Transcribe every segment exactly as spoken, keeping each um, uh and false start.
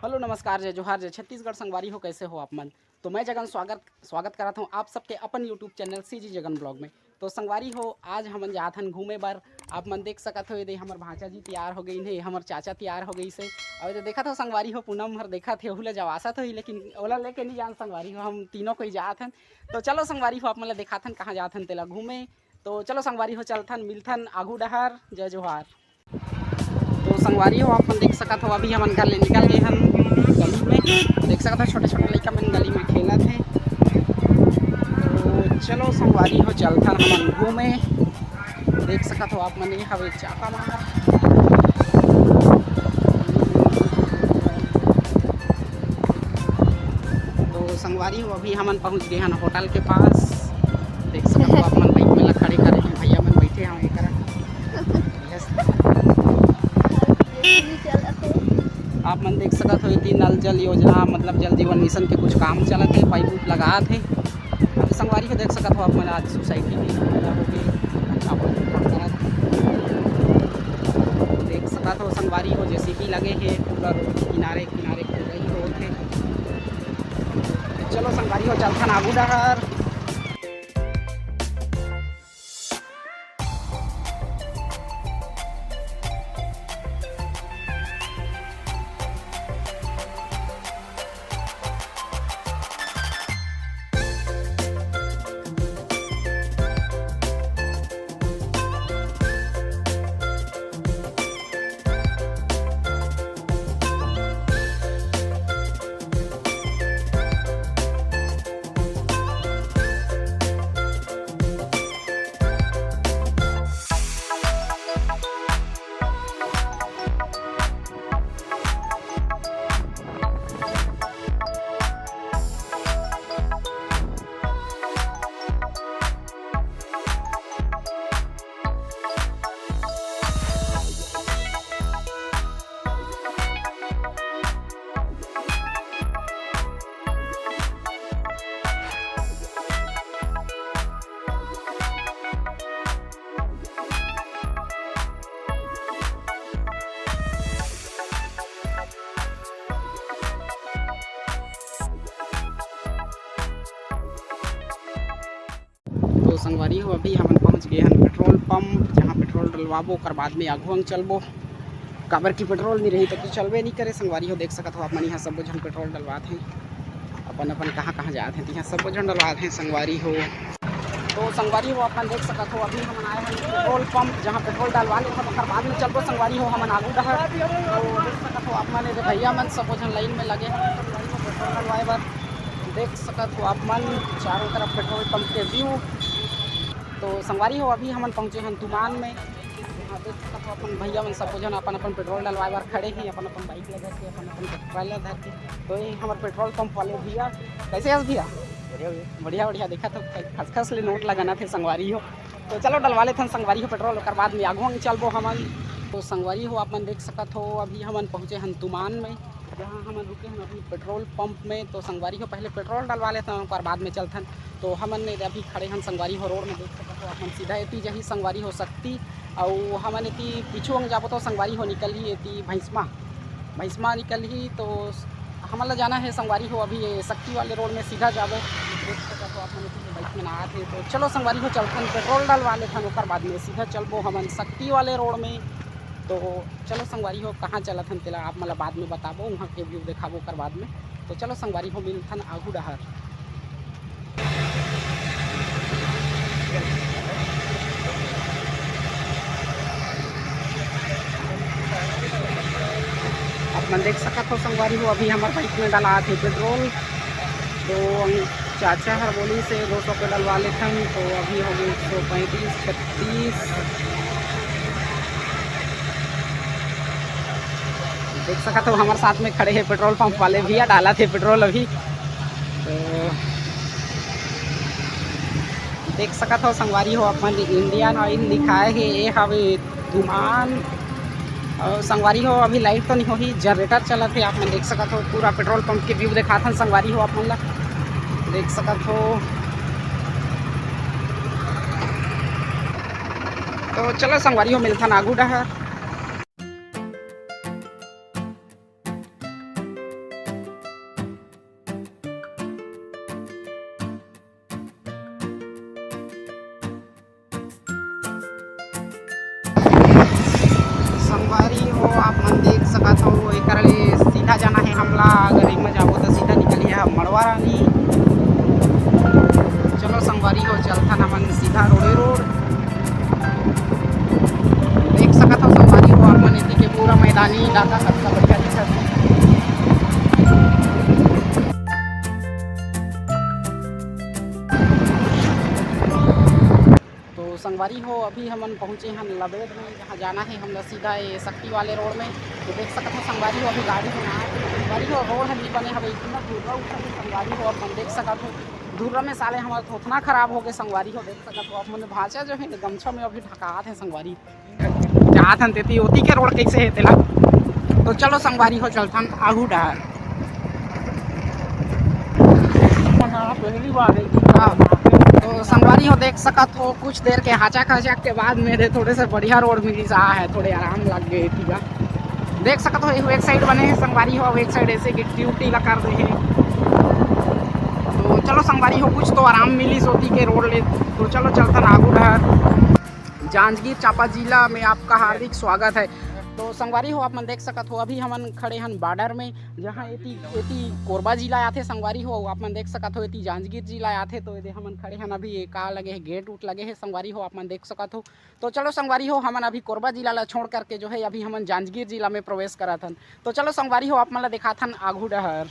Hello, नमस्कार, जय जोहार, जय छत्तीसगढ़। संगवारी हो, कैसे हो आप मन? तो मैं जगन स्वागत स्वागत करत हूँ आप सबके अपन YouTube channel CG Jagan blog में। तो संगवारी हो, आज हमन जात हन घूमे बर। आप मन देख सकत हो, ये दे हमर भांचा जी तैयार हो गइन हे, हमर चाचा तैयार हो गइस हे। अउ ये दे देखत हो संगवारी हो, पूनम हर देखत हे, ओहू ला जवासत होही, लेकिन ओला लेके नहीं जान संगवारी हो, हम तीनों कोई जात हन। तो चलो संगवारी हो, आप मन ला देखाथन कहाँ जात हन तेला घूमे। तो चलो संगवारी हो, चलथन, मिलथन आगू डहर। जय जोहार। तो संगवारी हो, आप मन देख सकत हो, अभी हमन घर ले निकल गए हन गली में। देख सकत हो, छोटे-छोटे लइका मन गली में खेलत हे। तो चलो संगवारी हो, चलथन हमन घूमे। देख सकत हो आप मन, ये हवे चापामार। तो संगवारी हो, अभी हमन पहुंच गए हन होटल के पास। देख सकत हो आप मन, बाइक में ला खड़े करे हे, भैया मन बैठे हवे एकरा। Yes। आप मन देख सकत हो, ये तीन नल जल योजना, मतलब जल जीवन मिशन के कुछ काम चलत हे, पाइप उप लगात हे। अभी संगवारी हो, देख सकत हो आप मन, आज सोसाइटी के पूजा होके अच्छा होके काम करत हे। देख सकत हो संगवारी हो, जेसीबी लगे हे, पूरा रोड किनारे किनारे खोदाई होत हे। चलो संगवारी हो, चलथन आगू डहर। तो संगवारी हो, अभी हमन पहुंच गए हन पेट्रोल पंप, जहां पेट्रोल डलवाबो, ओकर बाद में आगू हम चलबो, काबर कि पेट्रोल नहीं रही तो कुछ चलबे नहीं करे। संगवारी हो, देख सकत हो आप मन, यहाँ सबो झन पेट्रोल डलवात हैं, अपन अपन कहाँ कहाँ जात हैं, तो यहाँ सबो झन डलवात हैं संगवारी हो। तो संगवारी हो, आप मन देख सकत हो, अभी हमन आए हन पेट्रोल पंप, जहाँ पेट्रोल डलवा लेथन, ओकर बाद में चलबो संगवारी हो हमन आगू डहर। तो देख सकत हो आप मन, ये भैया मन सबो झन लाइन में लगे हन संगवारी हो पेट्रोल डलवाए बर। देख सकत हो आप मन चारों तरफ पेट्रोल पंप के व्यू। तो संगवारी हो, अभी हमन पहुँचे हन तुमान में। हाँ, देख सकत हो अपन भैया मन सबो झन अपन अपन पेट्रोल डलवाए बर खड़े हैं, अपन अपन बाइक ला धर के, अपन अपन ट्रैक्टर ला धर के। तो ये हमर पेट्रोल पंप वाले भैया, कैसे हस भैया? बढ़िया भैया। बढ़िया, बढ़िया। देखत हो, खसखस ले नोट लगाना थे संगवारी हो। तो चलो डलवा लेथन संगवारी हो पेट्रोल, ओकर बाद में आगू हम चलबो हमन। तो संगवारी हो, आप मन देख सकत हो, अभी हमन पहुँचे हन तुमान में। जहाँ हमन रुके हन अभी पेट्रोल पंप में, तो संगवारी हो पहले पेट्रोल डलवा लेथन, ओकर बाद में चलथन। तो हमन ने अभी खड़े हन संगवारी हो रोड में, देख सकत हो आप मन, सीधा एती जाही संगवारी हो शक्ति, अउ हमन एती पीछू अंग जाबो तो संगवारी हो निकलही एती भैंसमा, भैंसमा निकलही। तो हमन ला जाना है संगवारी हो अभी ये शक्ति वाले रोड में सीधा जाबो। देख सकत हो आप मन एती बाइक में ना आत हे, तो चलो संगवारी हो चलथन पेट्रोल डलवा लेथन, ओकर बाद में सीधा चलबो हमन शक्ति वाले रोड में। तो चलो संगवारी हो, कहाँ चलत हन तेला आप मन ला बाद में बताबो, वहाँ के व्यू देखाबो ओकर बाद में। तो चलो संगवारी हो, मिलथन आगू डहर। आप मन देख सकत हो संगवारी हो, अभी हमर बाइक में डलात हे पेट्रोल। तो चाचा हर बोलिस हे दो सौ के डलवा लेथन, तो अभी हो गए एक सौ पैंतीस, छत्तीस। देख सकत हो, हमर साथ में खड़े हे पेट्रोल पंप वाले भैया, डालत हे पेट्रोल अभी। तो देख सकत हो संगवारी हो, अपन इंडियन ऑयल लिखाए हे, ये हवे धुमान। अउ संगवारी हो, अभी लाइट तो नहीं होही, जनरेटर चलत हे। आप मन देख सकत हो, पूरा पेट्रोल पंप के व्यू देखाथन संगवारी हो, आप मन ला देख सकत हो। तो चलो संगवारी हो, मिलथन आगू डहर। संगवारी हो, आप मन देख सकत हो, एकर ले सीधा जाना हे हमला। अगर एमा जाबो, तो सीधा निकलही मड़वा रानी। चलो संगवारी हो, चलथन हमन सीधा रोडे रोड। देख सकत हो संगवारी हो, आप मन एती के पूरा मैदानी इलाका कतना बढ़िया दिखत हे। तो संगवारी हो, अभी हमन पहुँचे हन लबेद में, जहाँ जाना हे हमला सीधा ये शक्ति वाले रोड में। तो देख सकत हो संगवारी हो, अभी गाड़ी में ना आए। संगवारी हो, रोड ह नहीं बने हवे, इतना धुर्रा उठत हे संगवारी हो, अपन देख सकत हो। धुर्रा में साले हमर थोथना खराब हो गए संगवारी हो, देख सकत हो। अपन भांचा जो है ना, गमछा में अभी ढकात हे संगवारी। जात हन तेती, ओती के रोड कैसे हे तेला। तो चलो संगवारी हो, चलथन आगू डहर। पहली बार है। हाँ। तो संगवारी हो, देख सकत हो, कुछ देर के हाचा खचा के बाद मेरे थोड़े से बढ़िया रोड मिलिस हे, थोड़े आराम लग गए एती गा। देख सकत हो, एक, एक साइड बने हे संगवारी हो, एक साइड ऐसे गिट्टी उट्टी ला कर दे हे। तो चलो संगवारी हो, कुछ तो आराम मिलिस ओती के रोड ले। तो चलो चलथन आगू डहर। जांजगीर चांपा जिला में आपका हार्दिक स्वागत है। तो संगवारी हो, आप मन देख सकत हो, अभी हमन खड़े हन बॉर्डर में, जहाँ एती, एती कोरबा जिला आथे संगवारी हो। आप मन देख सकत हो, एती जांजगीर जिला आथे। तो एदे हमन खड़े हन, अभी ये का लगे हे, गेट उट लगे हे संगवारी हो, आप मन देख सकत हो। तो चलो संगवारी हो, हमन अभी कोरबा जिला ला छोड़ करके जो है, अभी हमन जांजगीर जिला में प्रवेश करत हन। तो चलो संगवारी हो, आप मन ला दिखाथन आगू डहर।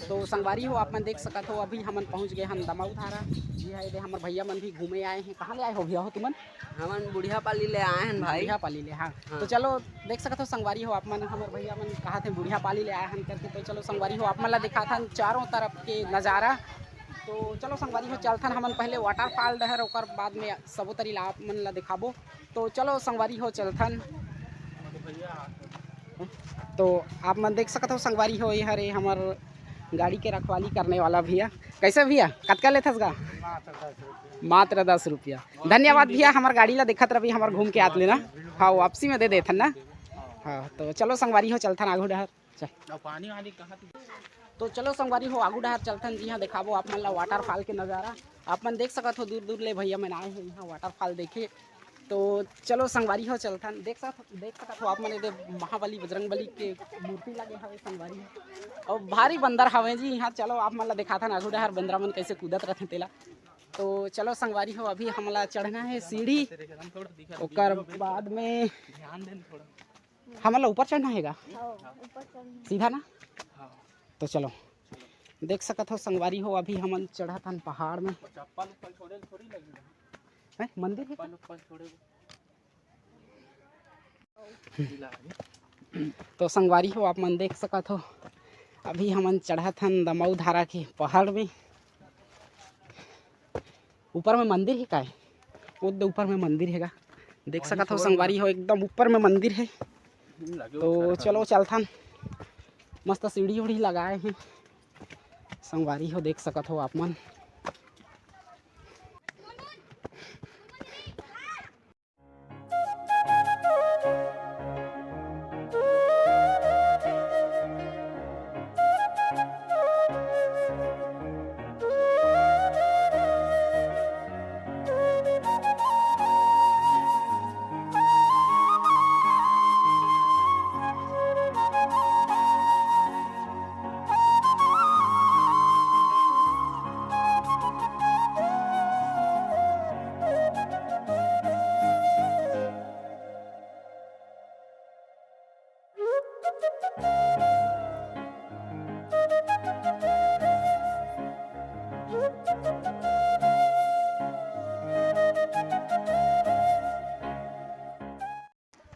तो संगवारी हो, आप मन देख सकत हो, अभी हमन पहुंच गए हन दमऊ धारा। जी हाँ, एदे हमर भैया मन भी घूमे आए हैं। कहाँ ले आए हो भैया हो तुमन? हमन बुढ़िया पाली ले आए हन भाई। बुढ़िया पाली ले, हाँ। हाँ। तो चलो देख सकत हो संगवारी हो, आप मन, हमर भैया मन कहा थे बुढ़िया पाली ले आए हन करके। तो चलो संगवारी हो, आप मन ला दिखाथन चारों तरफ के नज़ारा। तो चलो संगवारी हो, चलथन हमन पहले वाटरफॉल डहर, ओकर बाद में सबो तरी ला आप मन ला दिखाबो। तो चलो संगवारी हो, चलथन। तो आप मन देख सकत हो संगवारी हो, ये हरे हमर गाड़ी के रखवाली करने वाला भैया। कैसे भैया, कतका लेथस गा? मात्र दस रुपया। धन्यवाद भैया, हमर गाड़ी ला देखत रही, हमर घूम के आत लेना। हाँ, वापसी में दे देथन ना। हाँ, तो चलो संगवारी हो, चलथन आगू डहर। चल। तो चलो संगवारी हो, आगू डहर चलथन, जिहाँ देखाबो आप मन ला वाटरफॉल के नज़ारा। आप मन देख सकत हो, दूर दूर ले भैया मन आए हैं यहाँ वाटरफॉल देखे। तो चलो संगवारी हो, चलथन। देख सकत, देख सकत हो आप मन, एदे महाबली बजरंग बली के मूर्ति लगे हवे संगवारी हो, और भारी बंदर हवे जी यहाँ। चलो आप मन ला दिखाथन आगू डहर बंदरा मन कैसे कूदत रथे तेला। तो चलो संगवारी हो, अभी हमला चढ़ना है सीढ़ी, ओकर बाद में हमला ऊपर चढ़ना है गा। हाँ, ऊपर चढ़ना। सीधा ना? हाँ। तो चलो, देख सकत हो संगवारी हो, अभी हमन चढ़त हन पहाड़ में। चप्पल उप्पल छोड़े ल थोड़ी लगही। हैं? मंदिर है? चप्पल उप्पल छोड़े ल। तो संगवारी हो, आप मन देख सकत हो, अभी हमन चढ़त हन दमऊ धारा के पहाड़ में। ऊपर में मंदिर हे काय? वो दे ऊपर में मंदिर हे गा। देख सकत हो संगवारी हो, एकदम ऊपर में मंदिर हे। तो चलो चलथन, मस्त सीढ़ी उढ़ी लगाए हे संगवारी हो, देख सकत हो आप मन।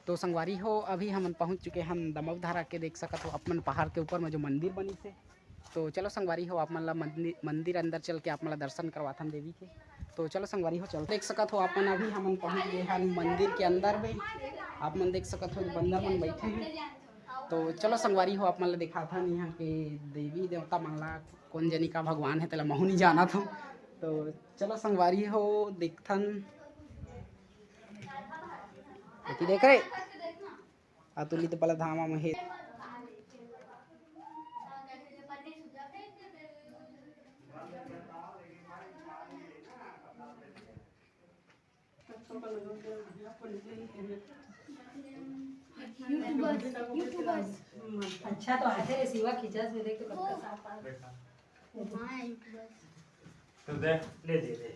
तो संगवारी हो, अभी हमन पहुंच चुके हन दमऊ धारा के। देख सकत हो आप मन पहाड़ के ऊपर में जो मंदिर बनिस हे। तो चलो संगवारी हो, आप मन ला मंदिर, मंदिर अंदर चल के आप मन ला दर्शन करवाथन देवी के। तो चलो संगवारी हो, चल। देख सकत हो आप मन, अभी हमन पहुंच गए हन मंदिर के अंदर में। आप मन देख सकत हो, बंदर मन बैठे हैं। तो चलो संगवारी हो, आप मन ला दिखाथन यहाँ के देवी देवता मन ला, कौन जनी का भगवान है, तेला महू नहीं जानत हूँ। तो चलो संगवारी हो, देखथन। एती देख रे, अतुलित बल धामा महेश। YouTubers, YouTubers। अच्छा तो आथे रे शिवा, खिंचास में देख के पक्का साफ आ। हाँ, YouTubers। तो दे। ले दे दे।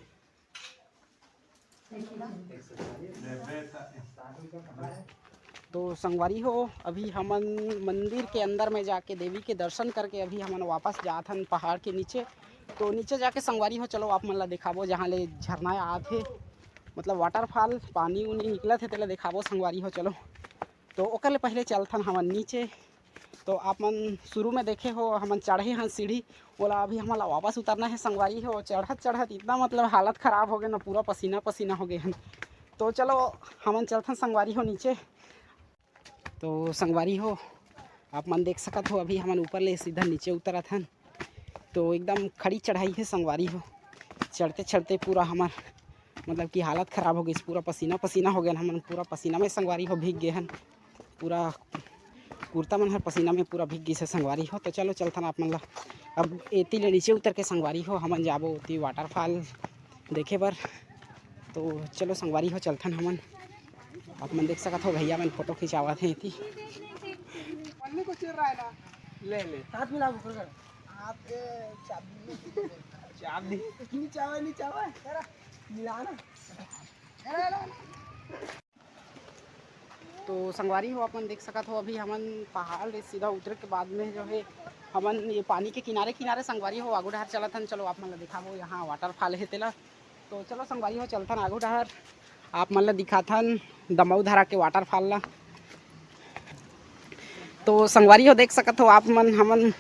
तो संगवारी हो, अभी हमन मंदिर के अंदर में जाके देवी के दर्शन करके अभी हमन वापस जात हन पहाड़ के नीचे। तो नीचे जाके संगवारी हो, चलो आप मन ला दिखाबो, जहाँ ले झरना आत हे, मतलब waterfall, पानी उनी निकलत हे, तेला दिखाबो संगवारी हो। चलो, तो ओकर ले पहले चलथन हमन नीचे। तो आप मन शुरू में देखे हो, हमन चढ़े हन सीढ़ी, ओला अभी हमन ला वापस उतरना है संगवारी हो। चढ़त चढ़त इतना मतलब हालत खराब हो गए ना, पूरा पसीना पसीना हो गए हन। तो चलो, हमन चलथन संगवारी हो नीचे। तो संगवारी हो, आप मन देख सकत हो, अभी हमन ऊपर ले सीधा नीचे उतरत हन। तो एकदम खड़ी चढ़ाई है संगवारी हो, चढ़ते चढ़ते पूरा हमर मतलब कि हालत खराब हो गई, पूरा पसीना पसीना हो गए हमन, पूरा पसीना में संगवारी हो भीग गए हन, पूरा कुर्ता मन हर पसीना में पूरा भीग गई से संगवारी हो। तो चलो चलथन आप मन ला, अब एती ले नीचे उतर के संगवारी हो हमन जाबो ओती waterfall देखे बर। तो चलो संगवारी हो, चलथन हमन। आप मन देख सकत हो, भैया मन फोटो खिंचावत हे एती। ले ले। हाथ मिला, ऊपर कर। हाथ के चाबी नहीं। चाबी नहीं चावे, नहीं चावे। मिला ना। तो संगवारी हो, आप मन देख सकत हो, अभी हमन पहाड़ ले सीधा उतरे के बाद में जो है, हमन ये पानी के किनारे किनारे संगवारी हो आगू डहर चलत हन। चलो आप मन ला दिखाबो, यहाँ waterfall है तेला। तो चलो संगवारी हो, चलथन आगू डहर, आप मन ला दिखाथन दमऊ धारा के waterfall ला। तो संगवारी हो, देख सकत हो आप मन, हमन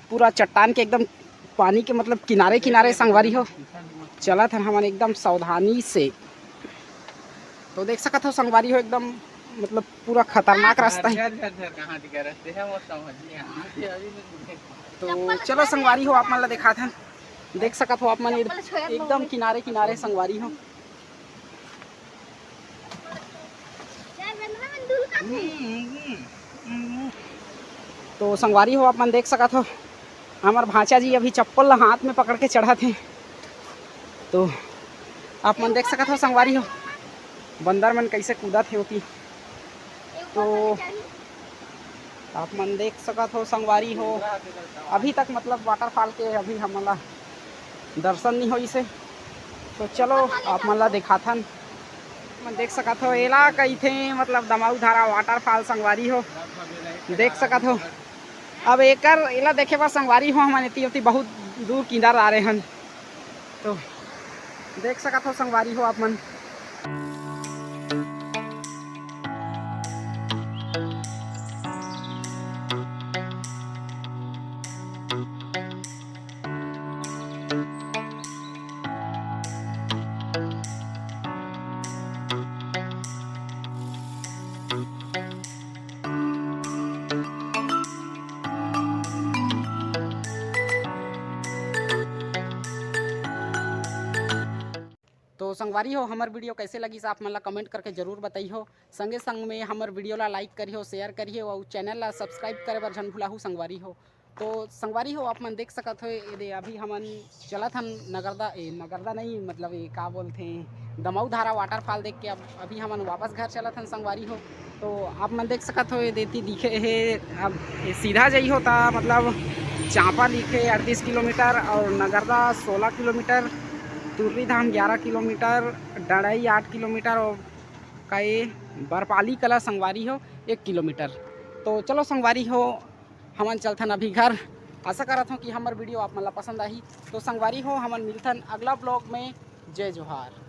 पूरा चट्टान के एकदम पानी के मतलब किनारे किनारे संगवारी हो चलत हन हमन एकदम सावधानी से। तो देख सकत हो संगवारी हो, एकदम मतलब पूरा खतरनाक रास्ता है। झर, झर, झर, कहाँ दिखा रास्ते हैं, वो समझ नहीं आ रहा। तो चलो संगवारी हो, आप मन ला दिखाथन, देख सकत हो आप मन, एकदम किनारे किनारे संगवारी हो। तो संगवारी हो, आप मन देख सकत हो, हमर भांचा जी अभी चप्पल ला हाथ में पकड़ के चढ़त हे। तो आप मन देख सकत हो संगवारी हो, बंदर मन कैसे कूदत हे ओती। तो आप मन देख सकत हो संगवारी हो, अभी तक मतलब waterfall के अभी हमन ला दर्शन नहीं होइस हे। तो चलो आप मन ला दिखाथन। मन देख सकत हो, एला कहिथे मतलब दमऊ धारा waterfall संगवारी हो, देख सकत हो। अब एकर एला देखे बर संगवारी हो, हमन एती ओती बहुत दूर किंदर आ रहे हन। तो देख सकत हो संगवारी हो आप मन। तो संगवारी हो, हमर video कैसे लगिस, आप मन ला comment करके जरूर बताइहो। संगे संग में हमर video ला like करिहो, share करिहो अउ channel ला subscribe करे बर झन भुलाहू संगवारी हो। तो संगवारी हो, आप मन देख सकत हो, ये दे अभी हमन चलत हन नगरदा, ए, नगरदा नहीं, मतलब ये का बोलथे, दमऊ धारा waterfall देख के अब अभी हमन वापस घर चलत हन संगवारी हो। तो आप मन देख सकत हो, ये देती दिखे हे, अब ये सीधा जइहो ता मतलब चांपा दिखे अड़तीस किलोमीटर और नगरदा सोलह किलोमीटर, तुर्री धाम ग्यारह किलोमीटर, डड़ई आठ किलोमीटर और का ये बरपाली कला संगवारी हो एक किलोमीटर। तो चलो संगवारी हो, हमन चलथन अभी घर। आशा करत हूँ कि हमर वीडियो आप मन ला पसंद आही। तो संगवारी हो, हमन मिलथन अगला ब्लॉग में। जय जोहार।